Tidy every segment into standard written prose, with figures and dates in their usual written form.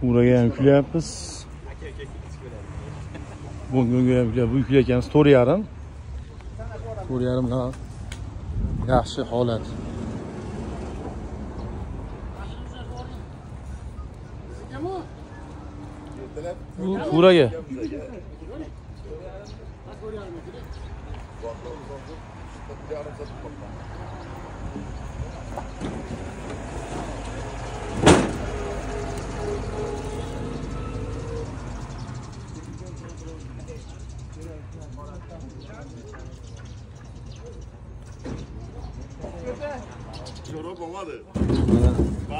Furaga ham yuklayapmiz. Bunga ham yuklayapmiz. Bu yuklayotganimiz 4,5. 4,5 yaxshi holat. Bu furaga.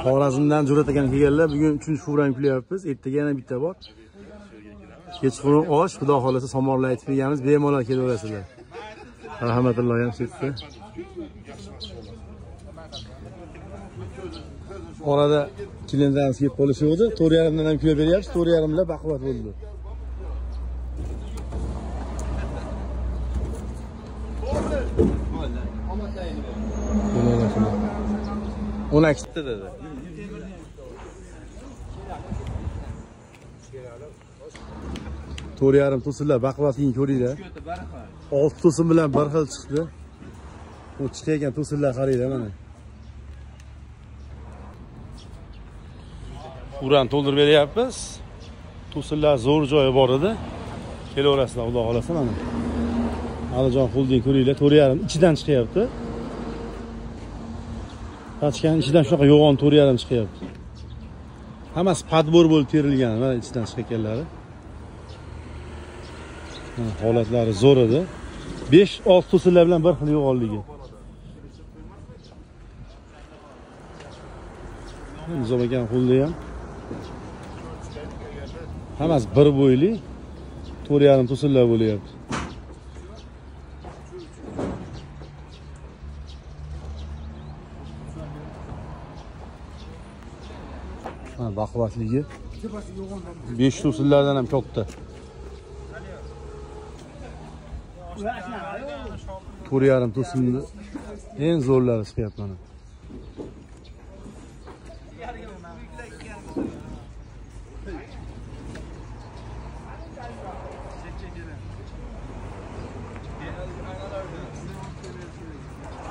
Xorazmdan Jur'at akam kelganlar. Bugun 3-furani yuklayapmiz. Ertaga yana bitta bor. Kechqurun osh, xudo xolasa somorlar aytib berganmiz, bemalol kelaverasizlar. Rahmatulloh ham shu. Orada klientlarimiz kelib qolishuvdi. 4,5 dan ham yuklab beryapmiz. 4,5 lar baquvvat bo'ldi. O'n ikkita dedi. To'rt yarim to'sinlar baquvvatligini ko'ringlar. 6 to'sin bilan bir xil chiqdi. U chiqayotgan to'sinlar qaranglar mana. Furani to'ldirib beryapmiz. To'sinlar zo'r joyi bor edi. Kelaverasizlar, xudo xolasa mana. Alijon Holding ko'ringlar, 4,5 ichidan chiqyapti. Pachkaning ichidan shunaqa yo'g'on 4,5 chiqyapti. Hammasi podbor bo'lib terilgan, mana ichidan chiqayotganlari. Holatlari zo'r edi. 5-6 to'sinlar bilan bir xil yo'g'onligi. Nizom aka qo'lda ham. Hammasi bir bo'yli 4,5 to'sinlar bo'lyapti. Ha, baquvvatligi 5 to'sinlardan ham katta. 4,5 to'sinni eng zo'rlari chiqyapti mana.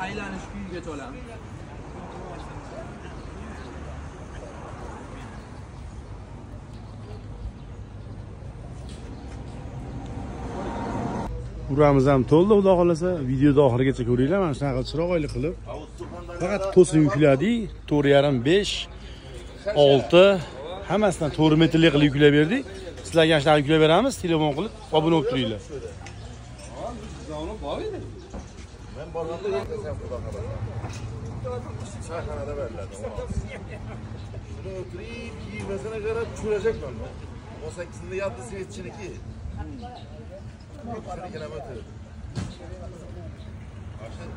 Aylanish kuyiga to'lamiz. Uramiz ham to'ldi, xudo xolasa. Videoda oxirigacha ko'ringlar. Mana shunaqa chiroyli qilib faqat to'sin yukladik. 4,5, 5, 6 hammasidan 4 metrlik qilib yuklab berdik. Sizlarga ham shunaqa yuklab beramiz. Telefon qilib obuna bo'lib turinglar. Men borganda yetkazam xudo xolasa. Choyxonada beriladi. Shuni o'tirib, kiymasini qarab tushiracakman. 18-da yaddi svetchiniki. Shuni o'tirib. Aşağı